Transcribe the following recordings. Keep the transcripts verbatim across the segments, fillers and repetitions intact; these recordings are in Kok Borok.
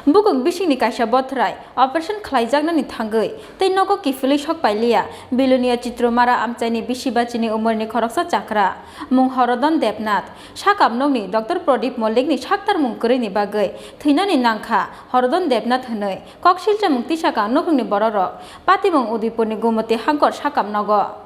Bukung bisingni kaisa bothrai operation khlaijaknani thangwi tei nogo kiphilwi sok pailiya Bilonia Chitromara amchaini bisi bachini umorni khoroksa chakra, mung Horodon Debnath. Sakam nokni Doctor Prodip Mollikni saktar mung kwrwini bagwi thwinani nangkha Horodon Debnath hwnwi kok silchamung tisaka nukhungni bororok. Patimung Udaipurni Gumoti Hangkor sakam nogo.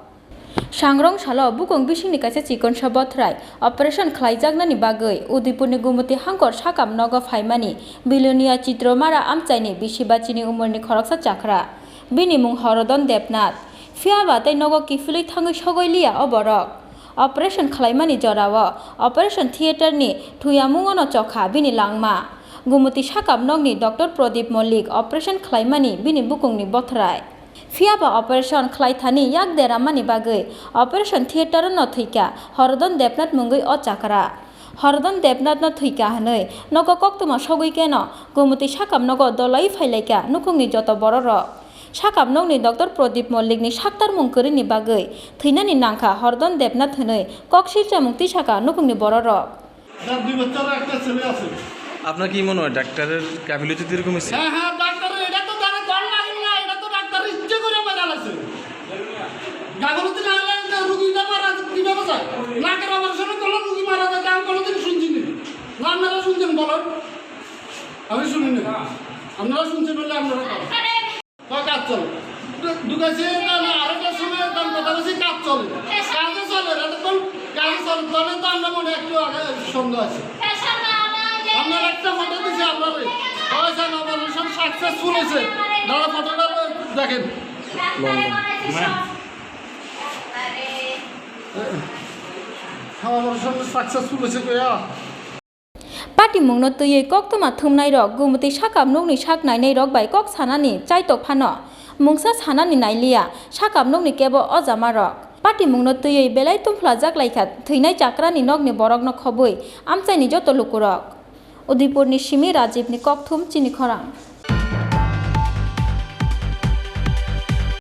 Sangrong salo bukung bisingni kaisa chikonsa bothrai operation khlaijaknani bagwi Udaipurni Gumoti Hangkor sakam nogo phaimani Bilonia Chitromara amchaini bisi bachini umorni khoroksa chakra. Bini mung Horodon Debnath. Phiyaba tei nogo kiphilwi thangwi sogwi liya o borok. Operation khlaimani jorao operation theater ni thuyamungono chokha bini langma. Gumoti sakam nokni Doctor Prodip Mollik operation khlaimani bini bukungni bothrai. Phiyaba operation khlai thani yak deramani bagwi operation theater-o no thwikha Horodon Debnath mungwi o chakra. Horodon Debnath no thwikha hwnwi nogo koktwma sogwi keno Gumoti sakam nogo dolai phailaikha nukhungni joto bororok. Sakam nokni Doctor Prodip Mollikni saktar mung kwrwini bagwi thwinani nangkha Horodon Debnath hwnwi kok silchamung tisaka nukhungni bororok. তার দুই বাচ্চার একটা ছেলে আছে। আপনার কি মনে হয় ডাক্তারের গাফিলতিতে এরকম হয়েছে? হ্যাঁ, হ্যাঁ, ডাক্তারের, এটা তো তারা কল লাগে না, এটা তো ডাক্তার ইচ্ছে করে মেরে লাগছে। গাফিলতি না হলে তো রুগীটা মারা কিভাবে যায়? নাকের অপারেশন করলে রুগী মারা যায়, তা আমি কোনোদিন শুনছি না। না, আপনারা শুনছেন বলেন? আমি শুনি না। আপনারা শুনছেন বললে আপনারা করেন। তো কাজ চলে। ঢু-, ঢুকাইছে না, না, আরেকটা সময় তার কথা বলছি, কাজ চলে। কাজে চলে, এতক্ষণ কাজে চলে, তাহলে তো আমরা মনে একটু আগে সন্দেহ আছে। আপনার একটা ফটো দিছে আপনার ওই, ওই স্যার, আমার সব সাকসেসফুল হয়েছে। দাদা, ফটোটা দেখেন। লন্ডন। আমার সব সাকসেসফুল হয়েছে কইয়া। Patimungno twiwi koktwma thumnairok Gumoti sakam nokni sak nainairok bai kok sanani chaitok phano mungsa sanani nailiya sakam nokni kebo ojamarok. Patimungno twiwi belai tungphlajak laikha thwinai chakrani nokni borokno khobwi amchaini joto lukurok. Udaipurni simi Rajibni kokthum chini khorang.